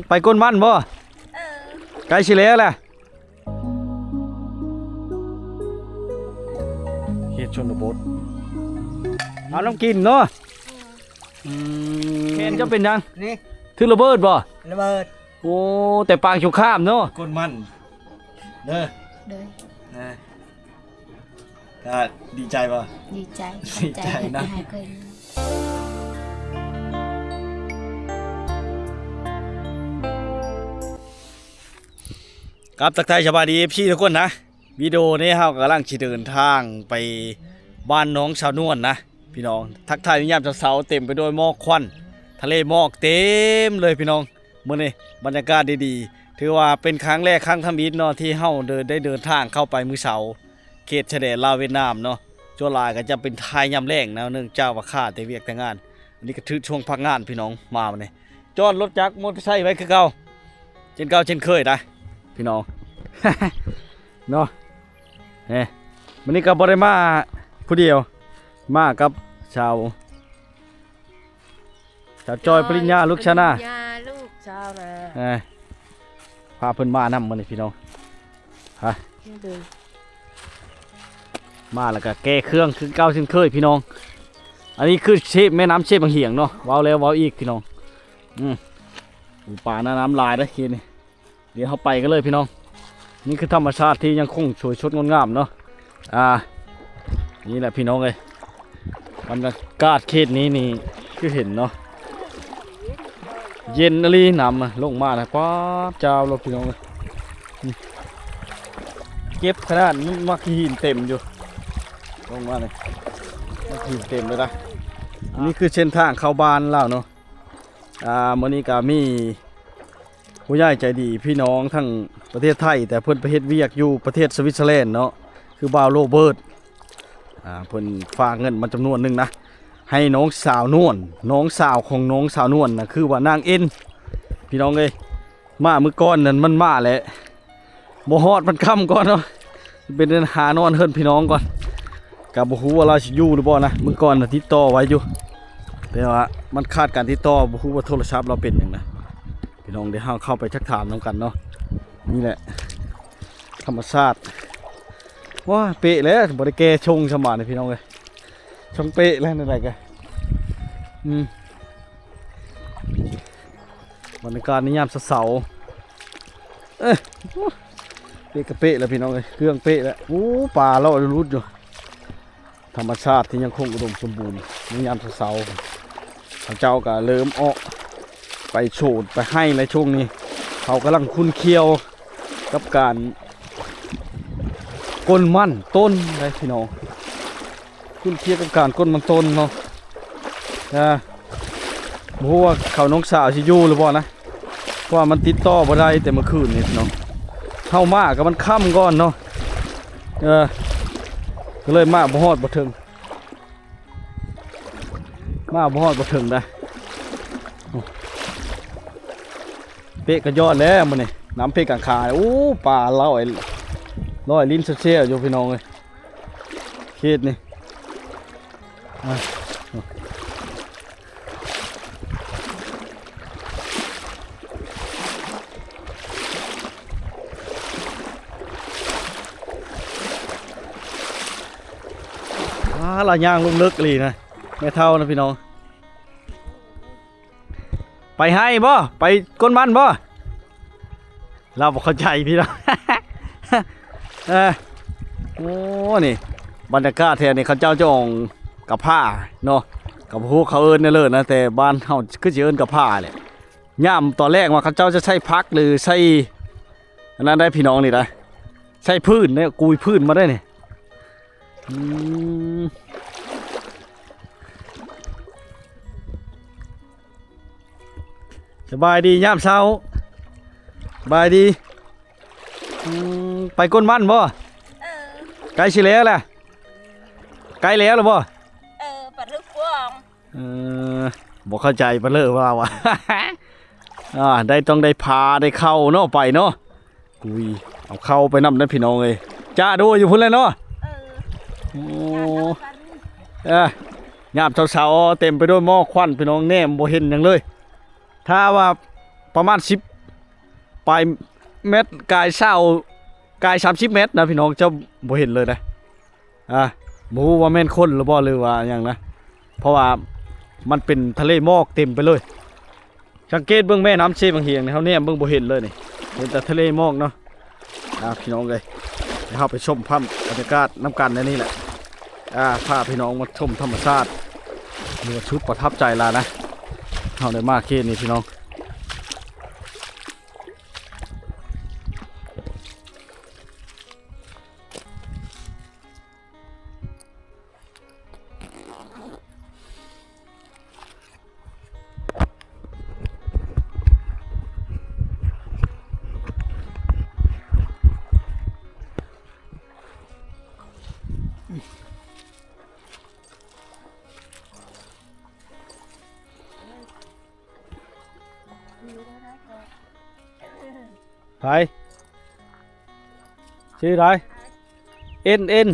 ໄປກົນມັນບໍ່? ເອີ ໃກ້ຊິແລ້ວແຫຼະ ເຂດຊົນນະບົດ ເອົານ້ຳກິນເນາະ. ອືມ ແຂນເຈົ້າເປັນຫຍັງ? ນີ້ ຖືກລະເບີດບໍ່? ລະເບີດ. ໂອ້ ແຕ່ປາງສົງຄາມເນາະ ກົນມັນເດີ. ໂດຍ ນະ ກະດີໃຈບໍ່? ດີໃຈ ດີໃຈນະ ຄັບ ທັກທາຍສະບາຍດີ ເອັຟຊີ ທຸກຄົນນະ. ວິດີໂອນີ້ເຮົາກຳລັງຊິເດີນທາງໄປບ້ານໜອງສາວນວນນະ ພີ່ນ້ອງ. ທັກທາຍໃນຍາມເຊົ້າໆ ເຕັມໄປດ້ວຍໝອກຄວັນ ທະເລໝອກເຕັມເລີຍພີ່ນ້ອງ. ມື້ນີ້ບັນຍາກາດດີໆ ຖືວ່າເປັນຄັ້ງແລກຄັ້ງທຳອິດເນາະ ທີ່ເຮົາເດີນ ໄດ້ເດີນທາງເຂົ້າໄປມື້ເຊົ້າ ເຂດຊາຍແດນລາວຫວຽດນາມເນາະ. ສ່ວນຫຼາຍກໍຈະເປັນຖ່າຍຍາມແລງນະ ເນື່ອງຈາກວ່າຄາແຕ່ວຽກແຕ່ງານ. ອັນນີ້ກໍຖືກຊ່ວງພັກງານພີ່ນ້ອງ ມາມື້ນີ້ ຈອດລົດຈັກມໍເຕີໄຊໄວ້ຄືເກົ່າ ເຊັ່ນເກົ່າເຊັ່ນເຄີຍນະພີ່ນ້ອງ ເນາະ. ເອີ ມື້ນີ້ກໍບໍ່ໄດ້ມາຜູ້ດຽວ ມາກັບສາວ ສາວຈອຍ ຈອຍ ປະລິນຍາ ລູກຊາວນາ ປະລິນຍາ ລູກຊາວນາ. ເອີ ພາເພິ່ນມານຳມື້ນີ້ພີ່ນ້ອງ ຮະ ມາແລ້ວກໍແກ່ເຄື່ອງຄືເກົ່າເຊັ່ນເຄີຍພີ່ນ້ອງ. ອັນນີ້ຄືເຊບ ແມ່ນ້ຳເຊບບັງຫຽງເນາະ ເວົ້າແລ້ວເວົ້າອີກພີ່ນ້ອງ. ອືມ ໂອ້ ປາໜ້ານ້ຳຫຼາຍເດ້ເຂດນີ້. ດຽວເຮົາໄປກັນເລີຍພີ່ນ້ອງ. ນີ້ຄືທຳມະຊາດທີ່ຍັງຄົງສວຍສົດງົດງາມເນາະ. ອ່າ ນີ້ແຫຼະພີ່ນ້ອງເອີຍ ບັນຍາກາດເຂດນີ້ນີ້ຄືເຫັນເນາະ ເຢັນອີ່ຫຼີ. ນ້ຳລົງມານະ ປາດ ຈາວໂລດພີ່ນ້ອງເອີຍ. ເຈັບຂະໜາດ ມັກຫີນເຕັມຢູ່ ລົງມານີ້ ມັກຫີນເຕັມເລີຍນະ. ອັນນີ້ຄືເສັ້ນທາງເຂົ້າບ້ານລາວເນາະ. ອ່າ ມື້ນີ້ກໍມີຜູ້ໃຫຍ່ໃຈດີ ພີ່ນ້ອງທັງປະເທດໄທ ແຕ່ເພິ່ນໄປເຮັດວຽກຢູ່ປະເທດສະວິດເຊີແລນເນາະ ຄືບ່າວໂຣເບີດ. ອ່າ ເພິ່ນຝາກເງິນມາຈຳນວນໜຶ່ງນະ ໃຫ້ນ້ອງສາວນວນ ນ້ອງສາວຂອງນ້ອງສາວນວນນະ ຄືວ່ານາງເອັນ ພີ່ນ້ອງເອີຍ. ມາມື້ກ່ອນນັ້ນມັນມາແຫຼະ ບໍ່ຮອດ ມັນຄ່ຳກ່ອນເນາະ. ເປັນຫານອນເຮືອນພີ່ນ້ອງກ່ອນ ກໍບໍ່ຮູ້ວ່າລາວຊິຢູ່ຫຼືບໍ່ນະ. ມື້ກ່ອນນະຕິດຕໍ່ໄວ້ຢູ່ ແຕ່ວ່າມັນຂາດການຕິດຕໍ່ ບໍ່ຮູ້ວ່າໂທລະສັບລາວເປັນຫຍັງນະພີ່ນ້ອງ. ດຽວເຮົາເຂົ້າໄປທັກຖາມນຳກັນເນາະ. ນີ້ແຫຼະທຳມະຊາດ. ວ້າ ເປະແລ້ວ ບໍ່ໄດ້ແກ່ຊົງຊຳບາດນີ້ພີ່ນ້ອງເອີຍ. ຊົງເປະແລ້ວ ແນວໃດກະ ອືມ ບັນຍາກາດໃນຍາມເຊົ້າໆ ເອີ ເປະກະເປະແລ້ວພີ່ນ້ອງເອີຍ ເຄື່ອງເປະແລ້ວ. ໂອ້ ປາເລາະຫຼຸດຢູ່. ທຳມະຊາດທີ່ຍັງຄົງອຸດົມສົມບູນໃນຍາມເຊົ້າໆ ເຂົາເຈົ້າກະເລີ່ມອອກໄປໂສນໄປໄຮ່ແລ້ວ. ຊ່ວງນີ້ເຂົາກຳລັງຂຸ້ນຂ້ຽວກັບການ ກົ້ນມັນຕົ້ນໄດ໋ພີ່ນ້ອງ ຂຶ້ນເຂດກັບການກົ້ນມັນຕົ້ນເນາະ. ອ່າ ບໍ່ຮູ້ວ່າເຂົານ້ອງສາວຊິຢູ່ຫຼືບໍ່ນະ ເພາະວ່າມັນຕິດຕໍ່ບໍ່ໄດ້ແຕ່ມື້ຄືນນີ້ເນາະ. ເຮົາມາກໍມັນຄ່ຳກ່ອນເນາະ ເອີ ກໍເລີຍມາບໍ່ຮອດບໍ່ເຖິງ ມາບໍ່ຮອດບໍ່ເຖິງໄດ໋. ເປະກະຍອດແລ້ວມື້ນີ້ ນ້ຳເປະກາງຄາ. ໂອ້ ປາລອຍ ລອຍລິ້ນແຊວໆຢູ່ພີ່ນ້ອງເອີຍ ເຂດນີ້. ອ່າ ອ່າ ລະຍ່າງລົງເລິກອີ່ຫຼີນະ ແມ່ເຖົ້ານະພີ່ນ້ອງ. ໄປໄຮ່ບໍ່? ໄປກົ້ນມັນບໍ່? ລາວບໍ່ເຂົ້າໃຈພີ່ນ້ອງ. ເອີ ໂອ້ ນີ້ບັນຍາກາດແຖວນີ້ ເຂົາເຈົ້າຈະອອງກະພ້າເນາະ ກໍບໍ່ຮູ້ເຂົາເອີ້ນແນວເລີນະ ແຕ່ບ້ານເຮົາຄືຊິເອີ້ນກະພ້າແຫຼະ. ຍາມຕອນແລງວ່າເຂົາເຈົ້າຈະໃສ່ຜັກ ຫຼື ໃສ່ອັນນັ້ນໄດ໋ພີ່ນ້ອງ ນີ້ໄດ໋ ໃສ່ພື້ນເດ້ ກຸຍພື້ນມາໄດ້ນີ້. ອືມ ສະບາຍດີຍາມເຊົ້າ ສະບາຍດີ. ອືມ ໄປກົ້ນມັນບໍ່? ເອີ ໃກ້ຊິແລ້ວແຫຼະ ໃກ້ແລ້ວລະບໍ່? ເອີ ປະເລີພວງ ເອີ ບໍ່ເຂົ້າໃຈປະເລີວ່າວ່າ ອ່າ ໄດ້ ຕ້ອງໄດ້ພາໄດ້ເຂົ້າເນາະ ໄປເນາະ. ອຸຍ ເອົາເຂົ້າໄປນຳເດີພີ່ນ້ອງເອີຍ ຈ້າໂດຢູ່ພຸ້ນແຫຼະເນາະ. ເອີ ໂອ້ ຍາມເຊົ້າໆ ເຕັມໄປດ້ວຍໝອກຄວັນພີ່ນ້ອງ ແນມບໍ່ເຫັນຫຍັງເລີຍ. ຖ້າວ່າປະມານສິບ ປາຍແມັດ ກາຍຊາວ ກາຍສາມສິບແມັດນະພີ່ນ້ອງ ເຈົ້າບໍ່ເຫັນເລີຍນະ. ອ່າ ບໍ່ຮູ້ວ່າແມ່ນຄົນຫຼືບໍ່ ຫຼືວ່າຫຍັງນະ ເພາະວ່າມັນເປັນທະເລໝອກເຕັມໄປເລີຍ. ສັງເກດເບິ່ງແມ່ນ້ຳເຊບັງຫຽງນີ້ ເຮົາແນມເບິ່ງບໍ່ເຫັນເລີຍນີ້ ເຫັນແຕ່ທະເລໝອກເນາະ. ອ່າ ພີ່ນ້ອງເອີຍ ດຽວເຮົາໄປຊົມພາບບັນຍາກາດນຳກັນໃນນີ້ແຫຼະ. ອ່າ ພາພີ່ນ້ອງມາຊົມທຳມະຊາດ ຖືວ່າສຸດປະທັບໃຈຫຼາຍນະ ເຮົາໄດ້ມາເຂດນີ້ພີ່ນ້ອງ. ໃຜ? ຊື່ໃດ? ເອັນ ເອັນ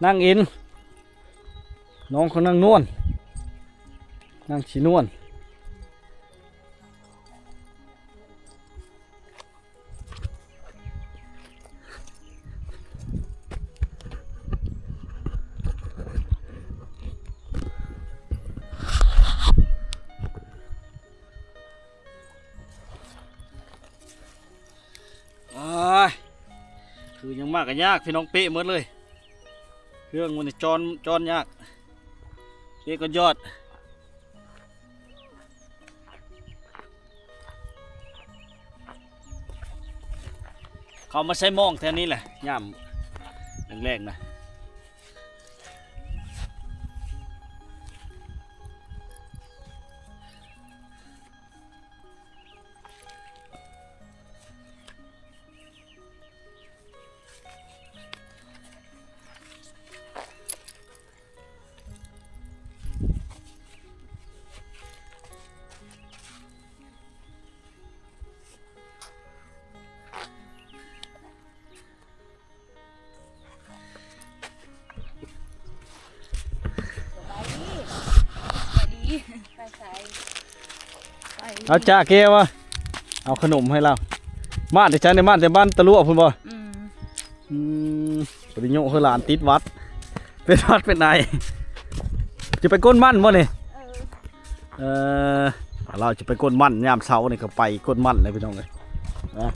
ນາງເອັນ ນ້ອງຂອງນາງນວນ ນາງສີນວນ. ໂອ້ຍ ຄືຫຍັງມາກໍຍາກ ພີ່ນ້ອງ ເປະໝົດເລີຍ ເຄື່ອງມັນນີ້ຈອນ ຈອນຍາກ ເປະກໍຍອດ. ເຂົາມາໃສ່ມອງແຖວນີ້ແຫຼະ ຍາມແລງໆນະ. ສະບາຍດີ ສະບາຍດີ ໄປໃສ? ໄປ ເອົາຈາແກ້ວມາ ເອົາຂະໜົມໃຫ້ລາວ. ມາແຕ່ໃສນີ້? ມາແຕ່ບ້ານຕະຫຼວະພຸ້ນບໍ່? ອືມ ອືມ ບໍ່ໄດ້ໂຍກໃຫ້ຫຼານຕິດຫວັດ ເປັນຫວັດເປັນໄອ. ຈະໄປກົນມັນບໍ່ນີ້? ເອີ ເອີ ລາວຈະໄປກົນມັນ ຍາມເຊົ້ານີ້ກໍໄປກົນມັນເລີຍ ພີ່ນ້ອງເອີຍ ນະ.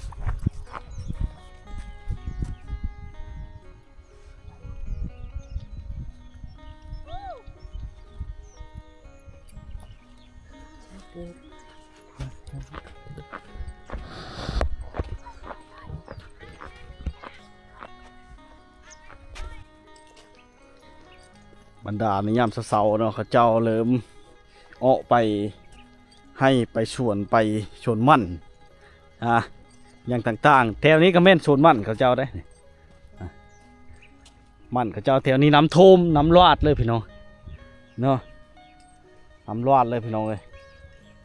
ບັນດາໃນຍາມເຊົ້າໆເນາະ ເຂົາເຈົ້າເລີ່ມອອກໄປໄຮ່ໄປສວນ ໄປສວນມັນ ອ່າ ຫຍັງຕ່າງໆ. ແຖວນີ້ກໍແມ່ນສວນມັນເຂົາເຈົ້າເດ້ ອ່າ ມັນເຂົາເຈົ້າແຖວນີ້ນ້ຳຖ້ວມ ນ້ຳຫຼວດເລີຍພີ່ນ້ອງເນາະ. ນ້ຳຫຼວດເລີຍພີ່ນ້ອງເອີຍ.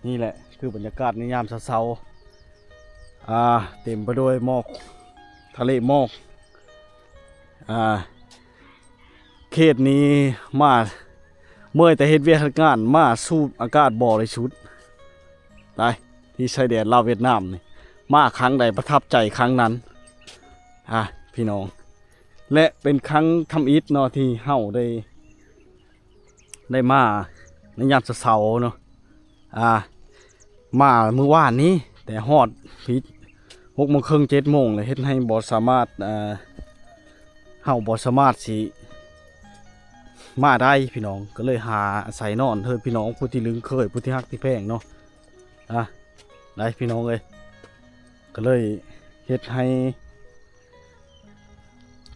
ນີ້ແຫຼະຄືບັນຍາກາດໃນຍາມເຊົ້າໆ ອ່າ ເຕັມໄປດ້ວຍໝອກ ທະເລໝອກ ອ່າ ເຂດນີ້ມາ ເມື່ອຍແຕ່ເຮັດວຽກເຮັດງານ ມາສູດອາກາດບໍລິສຸດ ໄດ້ ທີ່ຊາຍແດນລາວຫວຽດນາມນີ້ ມາຄັ້ງໃດປະທັບໃຈຄັ້ງນັ້ນ ອ່າ ພີ່ນ້ອງ. ແລະເປັນຄັ້ງທຳອິດເນາະ ທີ່ເຮົາໄດ້ ໄດ້ມາໃນຍາມເຊົ້າໆເນາະ ອ່າ ມາມື້ວານນີ້ ແຕ່ຮອດພີດຫົກໂມງເຄິ່ງ ເຈັດໂມງ ແລ້ວເຮັດໃຫ້ບໍ່ສາມາດ ເອີ ເຮົາບໍ່ສາມາດຊິມາໄດ້ພີ່ນ້ອງ ກໍເລີຍຫາອາໄສນອນເຮືອນພີ່ນ້ອງ ຜູ້ທີ່ລຶ້ງເຄີຍ ຜູ້ທີ່ຮັກທີ່ແພງເນາະ ອ່າ ໄດ້ພີ່ນ້ອງເອີຍ ກໍເລີຍເຮັດໃຫ້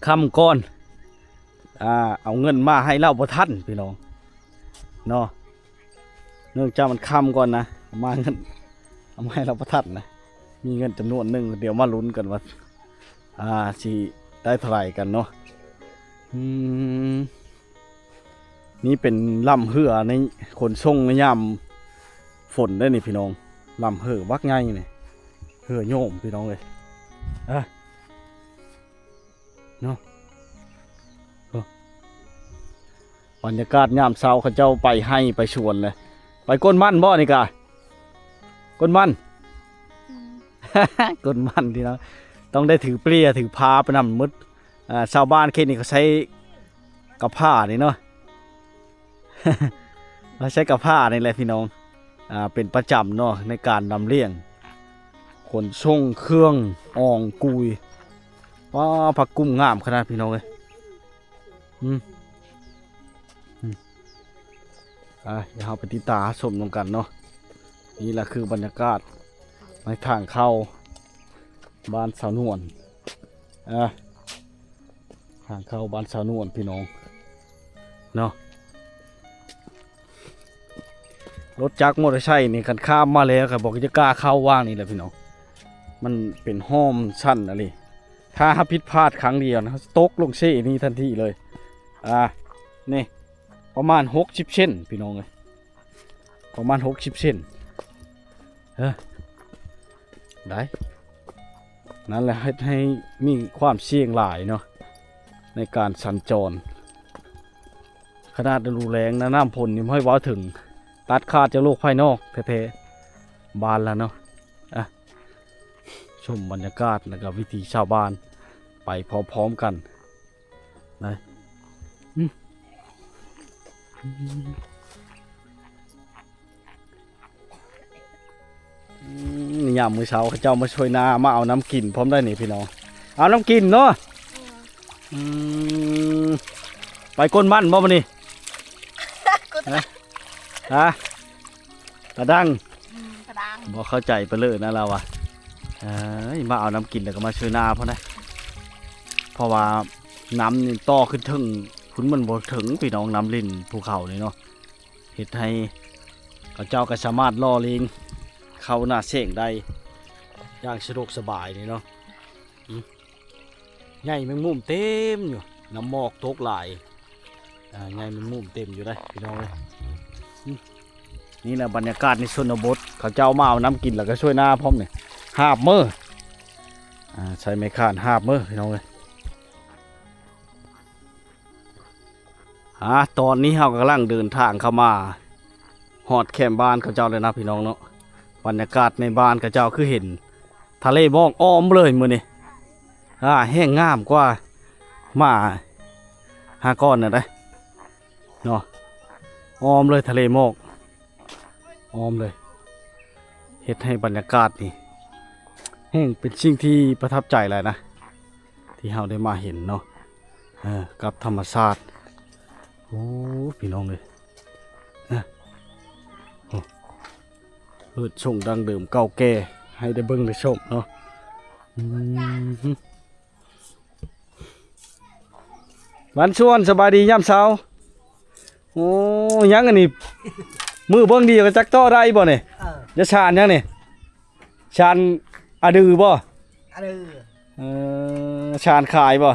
ຄ່ຳກ່ອນ ອ່າ ເອົາເງິນມາໃຫ້ລາວບໍ່ທັນພີ່ນ້ອງເນາະ ເນື່ອງຈາກມັນຄ່ຳກ່ອນນະ ເອົາມາເງິນ ເອົາມາໃຫ້ລາວບໍ່ທັນນະ ມີເງິນຈຳນວນໜຶ່ງ ດຽວມາລຸ້ນກັນວ່າ ອ່າ ຊິໄດ້ເທົ່າໃດກັນເນາະ. ອືມ ນີ້ເປັນລຳເຮືອໃນຂົນສົ່ງໃນຍາມຝົນເດ້ນີ້ພີ່ນ້ອງ ລຳເຮືອບັກໃຫຍ່ນີ້ ເຮືອໂຍມພີ່ນ້ອງເອີຍ ອ່າ ເນາະ. ບັນຍາກາດຍາມເຊົ້າ ເຂົາເຈົ້າໄປໄຮ່ໄປສວນເລີຍ ໄປກົນມັນບໍ່ນີ້ກະ ກົນມັນ ອືມ ກົນມັນພີ່ນ້ອງ ຕ້ອງໄດ້ຖືເປຍຖືພາໄປນຳໝົດ. ອ່າ ຊາວບ້ານເຂດນີ້ເຂົາໃຊ້ກະພ້ານີ້ເນາະ ເຂົາໃຊ້ກະພ້ານີ້ແຫຼະພີ່ນ້ອງ ອ່າ ເປັນປະຈຳເນາະ ໃນການລຳລຽງ ຂົນສົ່ງເຄື່ອງອອງກຸຍ. ວ້າ ຜັກກຸ້ມງາມຂະໜາດພີ່ນ້ອງເອີຍ. ອືມ ອືມ ອ່າ ດຽວເຮົາໄປຕິດຕາມຊົມນຳກັນເນາະ. ນີ້ລະຄືບັນຍາກາດໃນທາງເຂົ້າບ້ານສາວນວນ ອ່າ ທາງເຂົ້າບ້ານສາວນວນພີ່ນ້ອງເນາະ. ລົດຈັກມໍເຕີໄຊນີ້ ຄັນຂ້າມມາແລ້ວກໍບໍ່ຢາກກ້າເຂົ້າຫວ່າງນີ້ແຫຼະພີ່ນ້ອງ ມັນເປັນຮ່ອມຊັນອີ່ຫຼີ. ຖ້າເຮົາຜິດພາດຄັ້ງດຽວນະ ເຮົາຕົກລົງເຊນີ້ທັນທີເລີຍ. ອ່າ ນີ້ປະມານຫົກສິບເຊັນພີ່ນ້ອງເອີຍ ປະມານຫົກສິບເຊັນ ເອີ ໄດ້ ນັ້ນແຫຼະ ເຮັດໃຫ້ມີຄວາມສ່ຽງຫຼາຍເນາະ ໃນການສັນຈອນ. ຂະໜາດລະດູແລ້ງນະ ນ້ຳຝົນນີ້ບໍ່ໃຫ້ເວົ້າເຖິງ ຕັດຂາດຈາກໂລກພາຍນອກແທ້ໆ ບານລະເນາະ. ອ່ະ ຊົມບັນຍາກາດ ແລ້ວກໍວິຖີຊາວບ້ານໄປພ້ອມໆກັນ. ໄດ້ ອືມ ອືມ ຍາມມື້ເຊົ້າເຂົາເຈົ້າມາຊ່ວຍນາ ມາເອົານ້ຳກິນພ້ອມໄດ້ນີ້ພີ່ນ້ອງ ເອົານ້ຳກິນເນາະ. ອືມ ໄປກົນມັນບໍ່ມື້ນີ້? ກົນມັນ ຮະ? ກະດັງ ອືມ ກະດັງ ບໍ່ເຂົ້າໃຈໄປເລີຍນະລາວວ່າ ເອີຍ ມາເອົານ້ຳກິນແລ້ວກໍມາຊ່ວຍນາພຸ້ນນະ ເພາະວ່ານ້ຳນີ້ຕໍ່ຂຶ້ນເທິງພຸ້ນ ມັນບໍ່ເຖິງພີ່ນ້ອງ ນ້ຳລິນພູເຂົານີ້ເນາະ ເຮັດໃຫ້ເຂົາເຈົ້າກໍສາມາດຫຼໍ່ລຽງເຂົ້ານາແຊງໄດ້ຢ່າງສະດວກສະບາຍນີ້ເນາະ. ອືມ ໃຍແມງມຸມເຕັມຢູ່ ນ້ຳໝອກຕົກຫຼາຍ ອ່າ ໃຍແມງມຸມເຕັມຢູ່ເດ້ພີ່ນ້ອງເອີຍ. ອືມ ນີ້ແຫຼະບັນຍາກາດໃນຊົນນະບົດ ເຂົາເຈົ້າມາເອົານ້ຳກິນ ແລ້ວກໍຊ່ວຍນາພ້ອມນີ້ ຫາບເມີ ອ່າ ໃຊ້ໄມ້ຄ້ານຫາບເມີພີ່ນ້ອງເອີຍ. ອ່າ ຕອນນີ້ເຮົາກຳລັງເດີນທາງເຂົ້າມາຮອດແຄມບ້ານເຂົາເຈົ້າແລ້ວນະພີ່ນ້ອງເນາະ. ບັນຍາກາດໃນບ້ານເຂົາເຈົ້າຄືເຫັນທະເລໝອກອ້ອມເລີຍມື້ນີ້ ອ່າ ແຮງງາມກວ່າມາຫາກ່ອນນະເດ້ເນາະ. ອ້ອມເລີຍທະເລໝອກ ອ້ອມເລີຍ ເຮັດໃຫ້ບັນຍາກາດນີ້ແຮ່ງເປັນສິ່ງທີ່ປະທັບໃຈຫຼາຍນະ ທີ່ເຮົາໄດ້ມາເຫັນເນາະ ເອີ ກັບທຳມະຊາດ. ໂອ້ ພີ່ນ້ອງເອີຍ ນະ ໂອ້ ເຮີດຊົງດັ້ງເດີມເກົ່າແກ່ ໃຫ້ໄດ້ເບິ່ງໄດ້ຊົມເນາະ. ອືມ ວັນຊວນ ສະບາຍດີຍາມເຊົ້າ. ໂອ້ ຫຍັງອັນນີ້ ມືເບິ່ງດຽວກໍຈັກຕໍ່ໄດ້ບໍ່ນີ້? ເອີ ຈະສານຫຍັງນີ້? ສານອະດືບໍ່? ອະດື ເອີ ສານຂາຍບໍ່?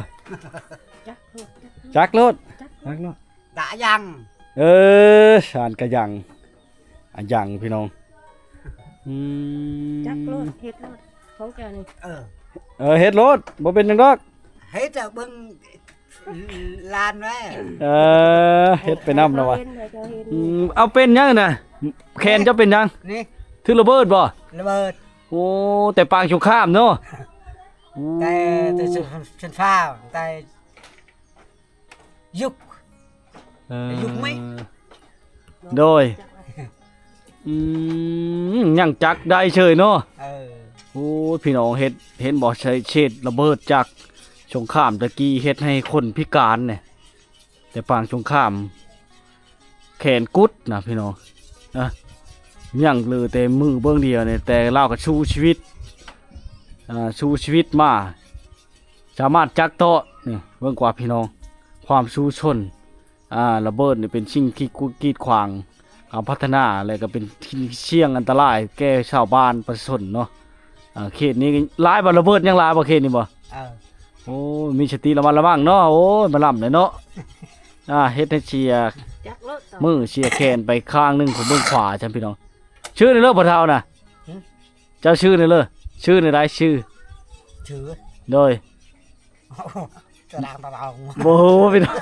ຈັກໂລດ ຈັກໂລດ ຈັກໂລດ ກະຍັງ ເອີ ສານກະຍັງ ອາຍັງພີ່ນ້ອງ. ອືມ ຈັກໂລດ ເຮັດໂລດຂອງເຈົ້ານີ້ ເອີ ເອີ ເຮັດໂລດ ບໍ່ເປັນຫຍັງດອກ ເຮັດເບິ່ງຫຼານແດ່ ເອີ ເຮັດໄປນຳນະວ່າ. ອືມ ເອົາເປັນຫຍັງນະ ແຂນເຈົ້າເປັນຫຍັງ? ນີ້ ຖືກລະເບີດບໍ່? ລະເບີດ ໂອ້ ແຕ່ປາງສົງຄາມເນາະ. ໂອ້ ແຕ່ ແຕ່ ແຕ່ ຍຸກ ເອີ ຍຸກໄໝ ໂດຍ ອືມ ຍັງຈັກໄດ້ເສີຍເນາະ. ເອີ ໂອ້ຍ ພີ່ນ້ອງ ເຫັນ ເຫັນບໍ່ ໃຊ້ເສດລະເບີດຈາກສົງຄາມຕະກີ້ ເຮັດໃຫ້ຄົນພິການແດ່ ແຕ່ປາງສົງຄາມ ແຂນກຸດນະພີ່ນ້ອງ ນະ ຍັງເຫຼືອແຕ່ມືເບິ່ງດຽວນີ້ ແຕ່ລາວກໍສູ້ຊີວິດ ອ່າ ສູ້ຊີວິດມາ ສາມາດຈັກເຕາະນີ້ ເບິ່ງກວ່າພີ່ນ້ອງ ຄວາມສູ້ຊົນ ອ່າ ລະເບີດນີ້ເປັນສິ່ງທີ່ກີດຂວາງການພັດທະນາ ແລະ ກໍເປັນທີ່ສ່ຽງອັນຕະລາຍແກ່ຊາວບ້ານປະຊາຊົນເນາະ. ອ່າ ເຂດນີ້ຫຼາຍບໍ່ ລະເບີດຍັງຫຼາຍບໍ່ເຂດນີ້ບໍ່? ເອີ ໂອ້ ມີສະຕິລະມັດລະວັງເນາະ. ໂອ້ຍ ມາລຳເລີຍເນາະ ອ່າ ເຮັດໃຫ້ເສຍ ຈັກໂລດ ມືເສຍແຂນໄປຂ້າງໜຶ່ງ ຂອງເບິ່ງຂວາຊັ້ນພີ່ນ້ອງ. ຊື່ນີ້ເລີ ພໍ່ເຖົ້ານະ ຫຶ? ເຈົ້າຊື່ນີ້ເລີ ຊື່ນີ້ໄດ້ ຊື່ ຊື່ ໂດຍ ຕະລາງຕະລາງ ບໍ່ຮູ້ພີ່ນ້ອງ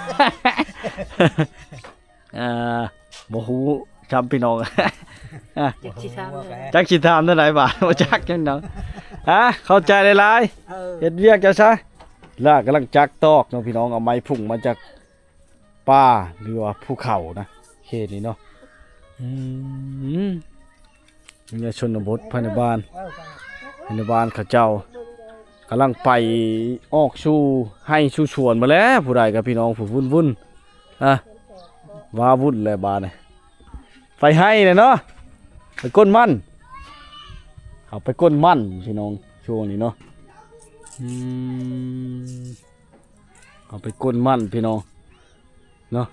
ເອີ ບໍ່ຮູ້ຊ້ຳພີ່ນ້ອງ ຈັກຊິຖາມແນວໃດ ຈັກຊິຖາມແນວໃດບາດ ບໍ່ຈັກຫຍັງດອກ. ອ່າ ເຂົ້າໃຈຫຼາຍໆ ເອີ ເຮັດວຽກເຈົ້າຊະ. ລາກຳລັງຈັກຕອກເນາະພີ່ນ້ອງ ເອົາໄມ້ພຸ້ງມາຈາກປ່າ ຫຼືວ່າພູເຂົານະ ເຂດນີ້ເນາະ. ອືມ ໃນຊົນນະບົດ ພາຍໃນບ້ານ ພາຍໃນບ້ານເຂົາເຈົ້າກຳລັງໄປອອກສູ່ໄຮ່ສູ່ສວນໝົດແລ້ວ ຜູ້ໃດກໍພີ່ນ້ອງ ວຸ້ນໆ ອ່າ ວ້າວຸ້ນແລ້ວບາດນີ້ ໄປໄຮ່ແລ້ວເນາະ ໄປກົ້ນມັນ ເຂົາໄປກົ້ນມັນພີ່ນ້ອງ ຊ່ວງນີ້ເນາະ. ອືມ ເຂົາໄປກົ້ນມັນພີ່ນ້ອງເນາະ.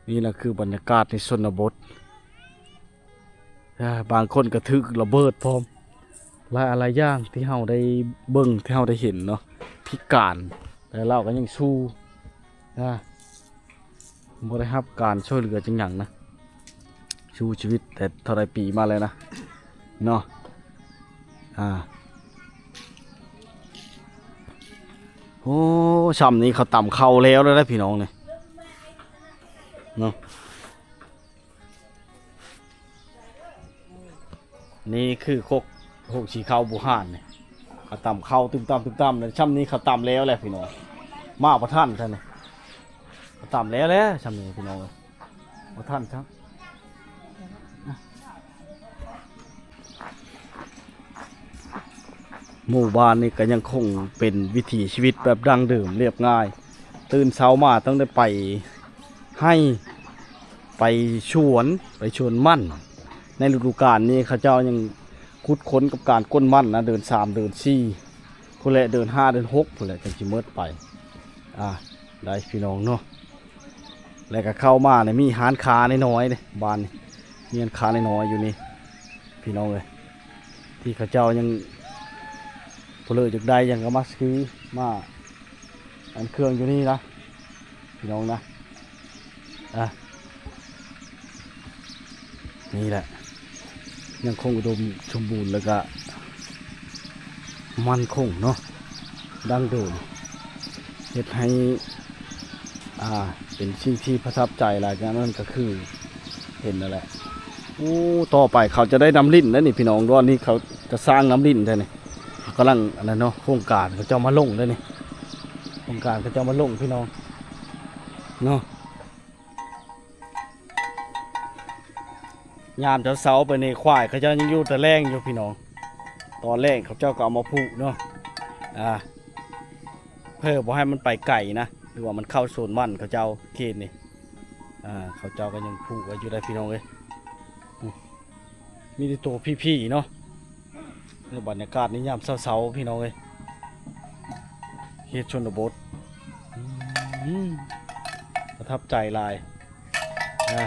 ນີ້ລະຄືບັນຍາກາດໃນຊົນນະບົດ ອ່າ ບາງຄົນກໍຖືກລະເບີດພ້ອມ ຫຼາຍອັນຫຼາຍຢ່າງທີ່ເຮົາໄດ້ເບິ່ງ ທີ່ເຮົາໄດ້ເຫັນເນາະ ພິການ ແຕ່ລາວກໍຍັງສູ້ ອ່າ ບໍ່ໄດ້ຮັບການຊ່ວຍເຫຼືອຈັ່ງຫຍັງນະ ສູ້ຊີວິດແຕ່ເທົ່າໃດປີມາແລ້ວນະເນາະ. ອ່າ ໂອ້ ຊ່ຳນີ້ເຂົາຕຳເຂົ້າແລ້ວ ແລ້ວໄດ໋ພີ່ນ້ອງນີ້ເນາະ. ນີ້ຄືຄົກ ໂຮງສີເຂົ້າບູຮານນີ້ ເຂົາຕຳເຂົ້າຕຶມຕຳ ຕຶມຕຳ ແລ້ວຊ່ຳນີ້ເຂົາຕຳແລ້ວແຫຼະພີ່ນ້ອງ ມາບໍ່ທັນຊັ້ນນີ້ ເຂົາຕຳແລ້ວແຫຼະຊ່ຳນີ້ພີ່ນ້ອງ ບໍ່ທັນຊ້ຳ. ໝູ່ບ້ານນີ້ກໍຍັງຄົງເປັນວິຖີຊີວິດແບບດັ້ງເດີມລຽບງ່າຍ ຕື່ນເຊົ້າມາຕ້ອງໄດ້ໄປໄຮ່ ໄປສວນ ໄປສວນມັນ. ໃນລະດູການນີ້ເຂົາເຈົ້າຍັງຂຸດຄົ້ນກັບການກົ້ນມັນນະ ເດືອນສາມ ເດືອນສີ່ ພຸ້ນແຫຼະ ເດືອນຫ້າ ເດືອນຫົກ ພຸ້ນແຫຼະ ຈັ່ງຊິໝົດໄປ. ອ່າ ໄດ້ພີ່ນ້ອງເນາະ ແລ້ວກໍເຂົ້າມານີ້ມີຮ້ານຄ້ານ້ອຍໆເດ້ ບ້ານນີ້ມີຮ້ານຄ້ານ້ອຍໆຢູ່ນີ້ພີ່ນ້ອງເອີຍ ທີ່ເຂົາເຈົ້າຍັງ ຜູ້ເລີກຢາກໄດ້ຫຍັງກໍມາຊື້ ມາອັນເຄື່ອງຢູ່ນີ້ນະ ພີ່ນ້ອງນະ. ອ່າ ນີ້ແຫຼະ ຍັງຄົງອຸດົມສົມບູນ ແລ້ວກະໝັ້ນຄົງເນາະ ດັ້ງເດີມ ເຮັດໃຫ້ ອ່າ ເປັນສິ່ງທີ່ປະທັບໃຈຫຼາຍ ກະນັ້ນກໍຄືເຫັນນັ້ນແຫຼະ. ໂອ້ ຕໍ່ໄປເຂົາຈະໄດ້ນ້ຳລິ້ນແລ້ວນີ້ພີ່ນ້ອງ ດອນນີ້ເຂົາຈະສ້າງນ້ຳລິ້ນແທ້ນີ້ ເຂົາກຳລັງອັນນັ້ນເນາະ ໂຄງການເຂົາເຈົ້າມາລົງແລ້ວນີ້ ໂຄງການເຂົາເຈົ້າມາລົງພີ່ນ້ອງເນາະ. ຍາມເຊົ້າໆໄປນີ້ ຄວາຍເຂົາເຈົ້າຍັງຢູ່ແຕ່ແລ້ງຢູ່ພີ່ນ້ອງ ຕອນແລງເຂົາເຈົ້າກໍເອົາມາຜູກເນາະ ອ່າ ເພື່ອບໍ່ໃຫ້ມັນໄປໄກນະ ຫຼືວ່າມັນເຂົ້າສວນມັນເຂົາເຈົ້າເຂດນີ້ ອ່າ ເຂົາເຈົ້າກໍຍັງຜູກໄວ້ຢູ່ໄດ໋ພີ່ນ້ອງເອີຍ. ມີແຕ່ໂຕພີ້ໆເນາະ ໃນບັນຍາກາດໃນຍາມເຊົ້າໆ ພີ່ນ້ອງເອີຍ ເຂດຊົນນະບົດ ອືມ ປະທັບໃຈຫຼາຍ ອ່າ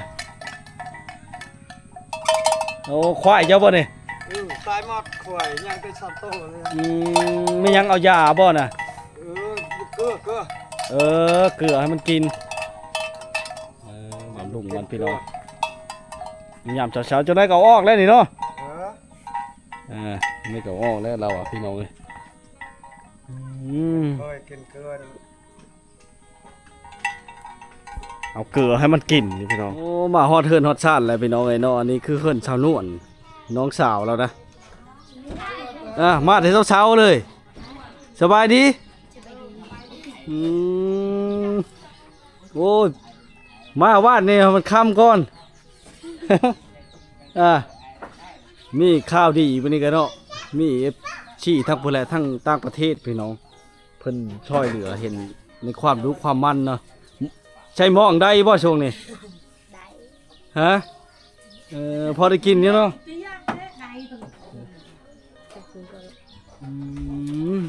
ໂອ້ ຄວາຍເຈົ້າບໍ່ນີ້? ເອີ ຕາຍໝົດຄວາຍ ຍັງແຕ່ສາມໂຕເລີຍ. ອືມ ແມ່ນຫຍັງ ເອົາຢາບໍ່ນະ? ເອີ ເກືອ ເກືອ ເອີ ເກືອໃຫ້ມັນກິນ ເອີ ບຳລຸງມັນພີ່ນ້ອງ ຍາມເຊົ້າໆ ຈັ່ງໃດກໍເອົາອອກແລ້ວນີ້ເນາະ ເອີ ອ່າ ນີ້ກໍເອົາອອກແລ້ວລາວວ່າ ພີ່ນ້ອງເອີຍ ອືມ ເຄີຍກິນເກືອ ເອົາເກືອໃຫ້ມັນກິນນີ້ພີ່ນ້ອງ. ໂອ້ ມາຮອດເຮືອນຮອດຊານແລ້ວພີ່ນ້ອງເອີຍເນາະ ອັນນີ້ຄືເຮືອນສາວນວນ ນ້ອງສາວລາວນະ ອ່າ ມາແຕ່ເຊົ້າໆເລີຍ ສະບາຍດີ ອືມ ໂອ້ຍ ມາວາດນີ້ມັນຄ່ຳກ່ອນ ອ່າ ມີຂ່າວດີມື້ນີ້ກໍເນາະ ມີເອັຟຊີທັງພຸ້ນແຫຼະ ທັງຕ່າງປະເທດພີ່ນ້ອງ ເພິ່ນຊ່ອຍເຫຼືອ ເຫັນໃນຄວາມດຸຄວາມໝັ່ນເນາະ. ໃຊ້ໝ້ອງໄດ້ບໍ່ຊ່ວງນີ້? ຮະ? ເອີ ພໍໄດ້ກິນຢູ່ເນາະ. ອືມ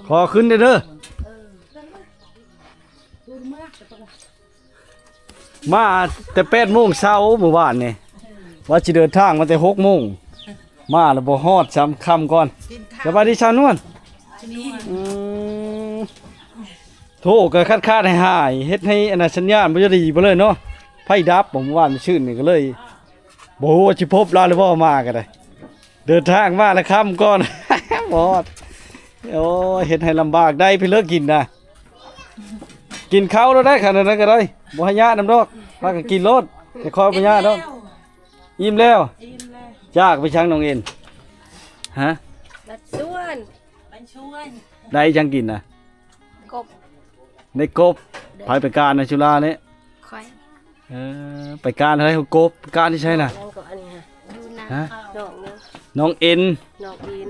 ຂໍຂຶ້ນເດີ ເດີ. ມາແຕ່ແປດໂມງເຊົ້າມື້ວານນີ້ ວ່າຊິເດີນທາງມາແຕ່ຫົກໂມງ ມາແລ້ວບໍ່ຮອດຊ້ຳ ຄ່ຳກ່ອນ. ສະບາຍດີສາວນວນ. ອືມ ໂທກໍຂາດໆຫາຍໆ ເຮັດໃຫ້ອັນນັ້ນສັນຍານບໍ່ດີບໍ່ເລີຍເນາະ ໄຟດັບບໍ່ ມື້ວານມື້ຊືນນີ້ກໍເລີຍ ບໍ່ຮູ້ວ່າຊິພົບລາວຫຼືບໍ່ ມາກໍໄດ້ ເດີນທາງມາແລ້ວຄ່ຳກ່ອນ ບໍ່ຮອດ. ໂອ້ຍ ເຮັດໃຫ້ລຳບາກໄດ້ ເພິ່ນເລີກກິນນະ ກິນເຂົ້າແລ້ວໄດ້ ຄັນນັ້ນກໍໄດ້ ບໍ່ໃຫ້ຍາກນຳດອກ ພາກັນກິນໂລດ ແຕ່ຂ້ອຍບໍ່ຍາກດອກ. ອີ່ມແລ້ວ ອີ່ມແລ້ວ. ຈາກໄປທາງໜອງເອັນ ຮະ? ບັດຊວນ ໄດ້ຫຍັງກິນນະ? ກົບ ໄດ້ກົບ. ໂດຍ. ໃຜໄປການນະ ຈຸລານີ້? ຂ້ອຍ. ເອີ ໄປການໃຜ ກົບ ການທີ່ໃສນະ? ຍັງກໍອັນນີ້ຮະ ຢູ່ນະ ຮະ? ນ້ອງ ນ້ອງເອັນ ນ້ອງເອັນ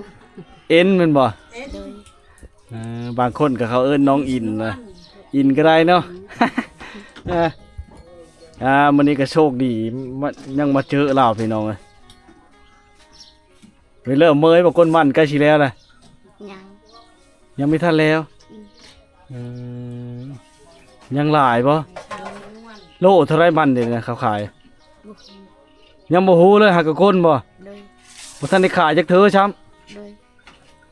ເອັນແມ່ນບໍ່? ໂດຍ. ເອີ ບາງຄົນກໍເຂົາເອີ້ນນ້ອງອິນນະ ອິນກໍໄດ້ເນາະ. ເອີ ອ່າ ມື້ນີ້ກໍໂຊກດີ ມາ ຍັງມາເຈີລາວ ພີ່ນ້ອງເອີຍ. ເລີ່ມເມີຍບໍ່ ກົ້ນມັນໃກ້ຊິແລ້ວລະ? ຍັງ ຍັງບໍ່ທັນແລ້ວ. ອືມ ເອີ ຍັງຫຼາຍບໍ່? ໂລເທົ່າໃດມັນເດນະ ເຂົາຂາຍ? ບໍ່ຮູ້. ຍັງບໍ່ຮູ້ເລີຍ ຫາກໍກົ້ນບໍ່? ໂດຍ. ບໍ່ທັນໄດ້ຂາຍຈັກເທື່ອຊ້ຳ? ໂດຍ.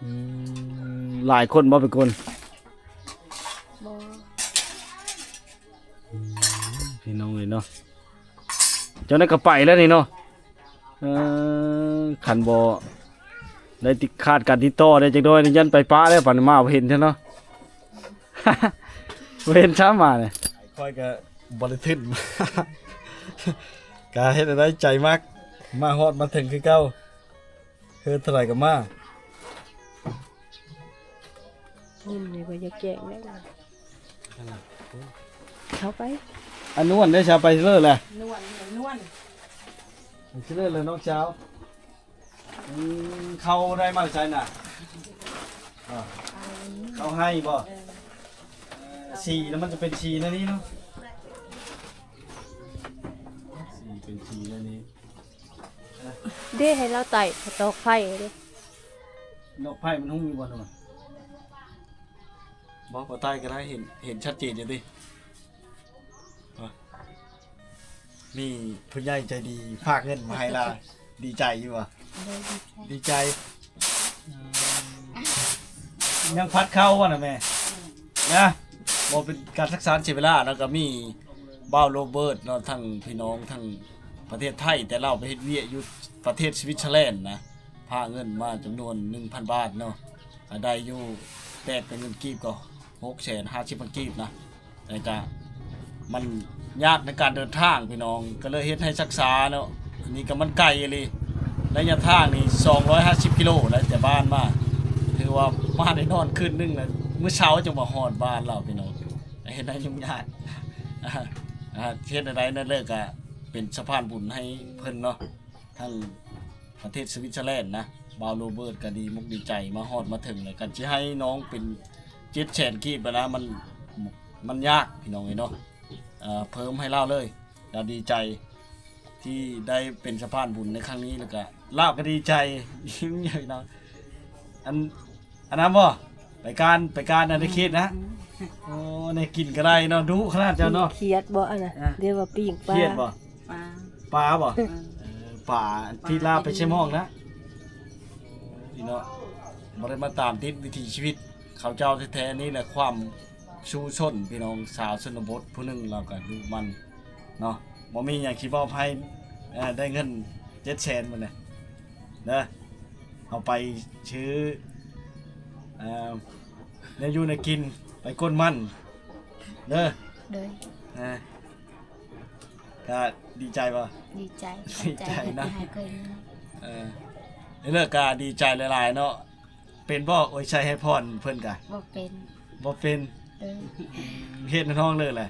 ອືມ ຫຼາຍຄົນບໍ່ໄປກົ້ນ? ບໍ່. ອືມ ພີ່ນ້ອງເອີຍເນາະ ເຈົ້ານັ້ນກໍໄປແລ້ວນີ້ເນາະ. ເອີ ຄັນບໍ່ໄດ້ຕິດ ຂາດການຕິດຕໍ່ໄດ້ຈັກໜ້ອຍນີ້ ຢ້ານໄປປະແລ້ວ ປານມາບໍ່ເຫັນຊັ້ນເນາະ. ບໍ່ເຫັນຊ້ຳມານີ້ ຂ້ອຍກໍບໍ່ໄດ້ທຶນ ກະເຮັດແນວໃດໃຈມັກ ມາຮອດມາເຖິງຄືເກົ່າ. ເຮີດເທົ່າໃດກໍມາ. ຍິ້ມນີ້ບໍ່ຢາກແກງແລ້ວ. ເຂົ້າໄປ. ອານວນໄດ້ຊາວ ໄປເລີແຫຼະ. ນວນ ນວນ ໄປເລີແຫຼະນ້ອງສາວ. ອືມ ເຂົ້າໄດ້ມາແຕ່ໃສນະ? ອາ ເຂົ້າໄຮ່ບໍ່? ເອີ ເອີ ສີແລ້ວມັນຈະເປັນສີແນວນີ້ເນາະ. ສີເປັນສີແນວນີ້. ເດ້ ໃຫ້ລາວໄຕ່ ເຂົາຕອກໄຟເດ້. ດອກໄຟມັນຮຸ່ງຢູ່ບໍ່? ບໍ່ ບໍ່ໄຕ່ກໍໄດ້ ເຫັນ ເຫັນຊັດເຈນຢູ່ຕິ. ມີຜູ້ໃຫຍ່ໃຈດີຝາກເງິນມາໃຫ້ລາວ ດີໃຈຢູ່ບໍ່? ໂດຍ ດີໃຈ ດີໃຈ. ອືມ ຍັງພັດເຂົ້າບໍ່ນະແມ່? ນະ ບໍ່ເປັນການຊັກຊານເສຍເວລາເນາະ. ກໍມີບ່າວໂຣເບີດເນາະ ທັງພີ່ນ້ອງ ທັງປະເທດໄທ ແຕ່ລາວໄປເຮັດວຽກຢູ່ປະເທດສະວິດເຊີແລນນະ ພາເງິນມາຈຳນວນໜຶ່ງພັນບາດເນາະ ກໍໄດ້ຢູ່ ແຕກເປັນເງິນກີບກໍຫົກແສນຫ້າສິບພັນກີບນະ. ແຕ່ກະມັນຍາກໃນການເດີນທາງພີ່ນ້ອງ ກໍເລີຍເຮັດໃຫ້ຊັກຊ້າເນາະ. ອັນນີ້ກໍມັນໄກອີ່ຫຼີ ໄລຍະທາງນີ້ສອງຮ້ອຍຫ້າສິບກິໂລໄດ໋ ແຕ່ບ້ານມາ ຖືວ່າມາໄດ້ນອນຄືນໜຶ່ງແລ້ວ ມື້ເຊົ້າຈຶ່ງມາຮອດບ້ານລາວພີ່ນ້ອງ. ເຮັດໃຫ້ຫຍຸ້ງຍາກ ອາ ເຮັດແນວໃດນັ້ນເລີຍ ກະເປັນສະພານບຸນໃຫ້ເພິ່ນເນາະ ທັງປະເທດສະວິດເຊີແລນນະ. ບ່າວໂຣເບີດກໍດີມຸກດີໃຈ ມາຮອດມາເຖິງແລ້ວ ຄັນຊິໃຫ້ນ້ອງເປັນເຈັດແສນກີບນະ ມັນ ມັນຍາກພີ່ນ້ອງເອີຍເນາະ. ເອີ ເພີ່ມໃຫ້ລາວເລີຍ ລາວດີໃຈທີ່ໄດ້ເປັນສະພານບຸນໃນຄັ້ງນີ້ ແລ້ວກະລາວກໍດີໃຈ ຍິ້ມໃຫຍ່ເນາະ. ອັນ ອັນນັ້ນບໍ່? ໄປການ ໄປການອັນໃນເຂດນະ. ອືມ ໂອ້ ໄດ້ກິນກໍໄດ້ເນາະ ດຸຂະໜາດເຈົ້າເນາະ. ຄຽດບໍ່ອັນນະ? ຮະ? ເອີ້ນວ່າປີ້ງປາ. ຄຽດບໍ່? ປາ ປາບໍ່? ເອີ ເອີ ປາທີ່ລາວໄປໃສ່ໝອກນະ. ພີ່ນ້ອງ ບໍ່ໄດ້ມາຕາມຕິດວິຖີຊີວິດເຂົາເຈົ້າແທ້ໆ ນີ້ແຫຼະຄວາມສູ້ຊົນ ພີ່ນ້ອງ ຊາວຊົນນະບົດຜູ້ໜຶ່ງ ລາວກໍດຸໝັ່ນເນາະ. ບໍ່ມີຫຍັງຊິມອບໃຫ້ ເອີ ໄດ້ເງິນເຈັດແສນມື້ນີ້ເດີ ເອົາໄປຊື້ ເອີ ແນວຢູ່ແນວກິນ ໄປກົ້ນມັນເດີ. ໂດຍ. ເອີ ກະດີໃຈບໍ່? ດີໃຈ ດີໃຈເນາະ. ເອີ ເລີກກະດີໃຈຫຼາຍໆເນາະ. ເປັນບໍ່ ໂອຍໄຊໃຫ້ພອນເພິ່ນກະ? ບໍ່ເປັນ. ບໍ່ເປັນ. ເອີ ເຮັດໃນຫ້ອງເລີກແຫຼະ.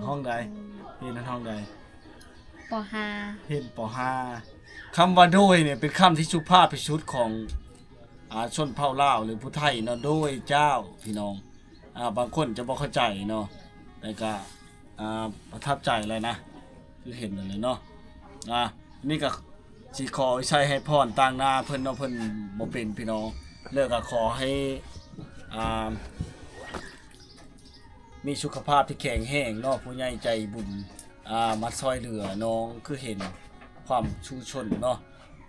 ຫ້ອງໃດ? ເຮັດໃນຫ້ອງໃດ? ປໍຫ້າ. ເຮັດປໍຫ້າ. ຄຳວ່າໂດຍນີ້ເປັນຄຳທີ່ສຸພາບທີ່ສຸດຂອງ ອາ ຊົນເຜົ່າລາວ ຫຼື ຜູ້ໄທເນາະ. ໂດຍເຈົ້າ ພີ່ນ້ອງ ອາ ບາງຄົນຈະບໍ່ເຂົ້າໃຈເນາະ ແຕ່ກະ ອາ ປະທັບໃຈແຫຼະນະ ຄືເຫັນນັ້ນແຫຼະເນາະ. ອາ ນີ້ກະຊິຂໍວິໄຊໃຫ້ພອນຕ່າງໜ້າເພິ່ນເນາະ ເພິ່ນບໍ່ເປັນ ພີ່ນ້ອງ. ແລ້ວກະຂໍໃຫ້ ອາ ມີສຸຂະພາບທີ່ແຂງແຮງເນາະ ຜູ້ໃຫຍ່ໃຈບຸນ ອາ ມາຊ່ອຍເຫຼືອນ້ອງ ຄືເຫັນຄວາມສູ້ຊົນເນາະ.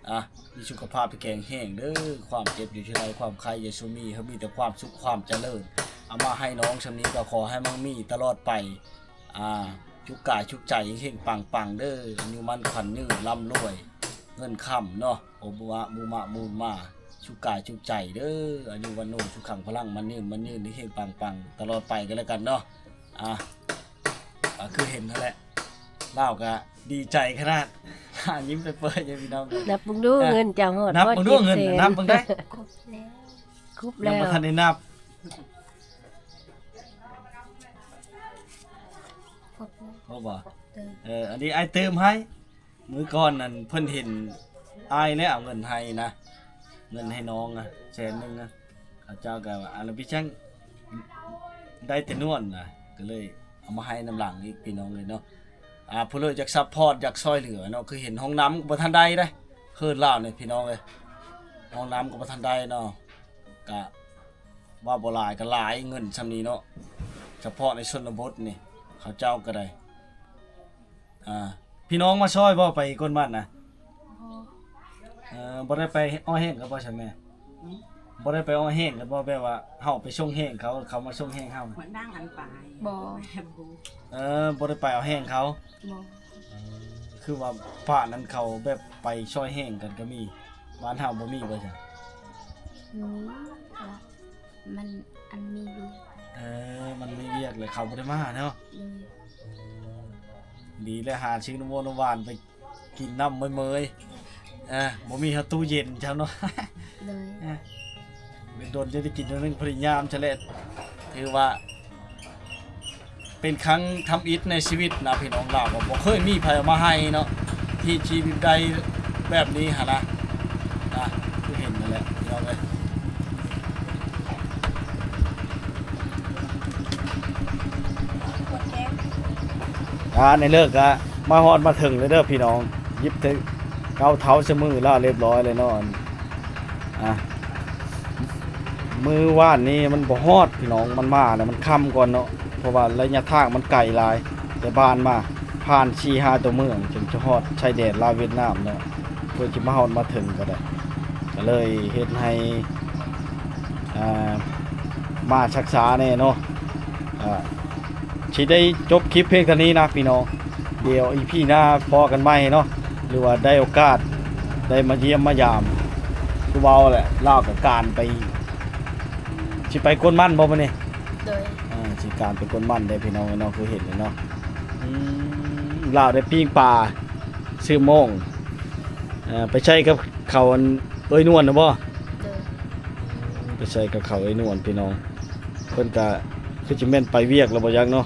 ອາ ມີສຸຂະພາບທີ່ແຂງແຮງເດີ ຄວາມເຈັບຢ່າສູ່ໄດ້ ຄວາມໄຂ້ຢ່າສູ່ມີ ໃຫ້ມີແຕ່ຄວາມສຸກຄວາມຈະເລີນ. ເອົາມາໃຫ້ນ້ອງຊ່ຳນີ້ກໍຂໍໃຫ້ມັງມີຕະຫຼອດໄປ. ອາ ສຸກກາຍສຸກໃຈເຮັງໆປັງໆເດີ ອາຍຸໝັ້ນຂວັນຍືນ ລ່ຳລວຍເງິນຄຳເນາະ. ໂອ ບຸມະ ບຸມະ ບຸມາ ສຸກກາຍສຸກໃຈເດີ ອາຍຸວັນໂນ ສຸຂັງ ພະລັງ ໝັ້ນຍືນ ໝັ້ນຍືນ ເຮັງໆປັງໆຕະຫຼອດໄປກັນແລ້ວກັນເນາະ. ອາ ກໍຄືເຫັນຫັ້ນແຫຼະ ລາວກໍດີໃຈຂະໜາດ ຫາຍິ້ມເປີຍໆຢູ່ພີ່ນ້ອງເອີຍ. ນັບເບິ່ງດູ ອ່ະ ເງິນເຈົ້າຮອດ ນັບເບິ່ງດູ ຮອດເຈັດແສນ ເງິນ ນັບເບິ່ງໄດ້. ຄົບແລ້ວ ຄົບແລ້ວ ຍັງບໍ່ທັນໄດ້ນັບ. ຄົບແລ້ວ ຄົບບໍ່? ເອີ ເອີ ອັນນີ້ອ້າຍຕື່ມໃຫ້. ມື້ກ່ອນນັ້ນເພິ່ນເຫັນອ້າຍແລ້ວເອົາເງິນໃຫ້ນະ ເງິນໃຫ້ນ້ອງນະ ແສນໜຶ່ງນະ. ເຂົາເຈົ້າກໍວ່າ ອັນນັ້ນພີ່ຊ່າງໄດ້ແຕ່ນວນນະ ກໍເລີຍເອົາມາໃຫ້ນຳຫຼັງອີກ ພີ່ນ້ອງເອີຍເນາະ. ອ່າ ຜູ້ໃດຢາກຊັບພອດ ຢາກຊ່ອຍເຫຼືອເນາະ ຄືເຫັນຫ້ອງນ້ຳກໍບໍ່ທັນໄດ້ເດ້ ເຮີດລາວນີ້ ພີ່ນ້ອງເອີຍ. ຫ້ອງນ້ຳກໍບໍ່ທັນໄດ້ເນາະ ກະເວົ້າບໍ່ຫຼາຍ ກໍຫຼາຍເງິນຊ່ຳນີ້ເນາະ ສະເພາະໃນຊົນນະບົດນີ້ ເຂົາເຈົ້າກໍໄດ້. ອ່າ ພີ່ນ້ອງມາຊ່ອຍບໍ່ ໄປກົນໝັ້ນນະ? ບໍ່ ເອີ ບໍ່ໄດ້ໄປອ້ອແຫ້ງກັນບໍ່ຊັ້ນແມ່? ອືມ ບໍ່ໄດ້ໄປອ້ອແຫ້ງກັນບໍ່ ແບບວ່າເຮົາໄປສົ່ງແຫ້ງເຂົາ ເຂົາມາສົ່ງແຫ້ງເຮົາ? ບໍ່ ເອີ ບໍ່ໄດ້ໄປອ້ອແຫ້ງເຂົາ. ບໍ່ ເອີ ຄືວ່າບ້ານນັ້ນເຂົາແບບໄປຊ່ອຍແຫ້ງກັນກໍມີ ບ້ານເຮົາບໍ່ມີບໍ່ຊັ້ນ? ມີ ມັນອັນມີວຽກ ເອີ ມັນມີວຽກແລ້ວເຂົາບໍ່ໄດ້ມາເນາະ. ໂດຍ ດີແລ້ວ ຫາຊື້ນ້ຳຫວານ ນ້ຳຫວານໄປກິນ ນ້ຳເມີຍໆ ເອີ ບໍ່ມີເຮົາຕູ້ເຢັນເຈົ້າເນາະ. ໂດຍ ເອີ ດົນໆ ຈະໄດ້ກິນເທື່ອໜຶ່ງ ພໍດີຍາມຊະແຫຼະ ຖືວ່າ ເປັນຄັ້ງທຳອິດໃນຊີວິດນະ ພີ່ນ້ອງລາວ ບໍ່ເຄີຍມີໃຜເອົາມາໃຫ້ເນາະ ທີ່ ທີ່ໄດ້ແບບນີ້ຫັ້ນນະ ນະ ຄືເຫັນນັ້ນແຫຼະ ພີ່ນ້ອງເອີຍ. ອ່າ ໃນເລີກກະມາຮອດມາເຖິງແລ້ວເດີພີ່ນ້ອງ ຢິບເຖິງເກົ້າເທົ້າຊະມືລະ ລຽບຮ້ອຍແລ້ວເນາະ. ອ່າ ມື້ວານນີ້ມັນບໍ່ຮອດພີ່ນ້ອງ ມັນມາແລ້ວມັນຄ່ຳກ່ອນເນາະ ເພາະວ່າໄລຍະທາງມັນໄກຫຼາຍ ແຕ່ບ້ານມາຜ່ານສີ່ຫ້າຕົວເມືອງ ຈຶ່ງຈະຮອດຊາຍແດນລາວຫວຽດນາມເນາະ ເພື່ອຊິມາຮອດມາເຖິງກໍໄດ້ ກໍເລີຍເຮັດໃຫ້ ອ່າ ມາຊັກຊ້າແດ່ເນາະ. ອ່າ ຊິໄດ້ຈົບຄລິບພຽງເທົ່ານີ້ນະພີ່ນ້ອງ ດຽວອີພີໜ້າພໍ້ກັນໃໝ່ເນາະ ຫຼືວ່າໄດ້ໂອກາດໄດ້ມາຢ້ຽມມາຢາມ ຄືເວົ້າແຫຼະ ລາວກໍການໄປ ຊິໄປກົນໝັ້ນບໍ່ມື້ນີ້? ໂດຍ ເອີ ຊິການໄປກົນໝັ້ນເດ້ພີ່ນ້ອງເນາະ ຄືເຫັນເນາະ. ອືມ ລາວໄດ້ປີ້ງປາ ຊື່ໂມງ ເອີ ໄປໃສ່ກັບເຂົາອັນເອື້ອຍນວນນະບໍ່? ໂດຍ ໄປໃສ່ກັບເຂົາເອື້ອຍນວນພີ່ນ້ອງ ເພິ່ນກະຄືຊິແມ່ນໄປວຽກແລ້ວບໍ່ຈັກເນາະ.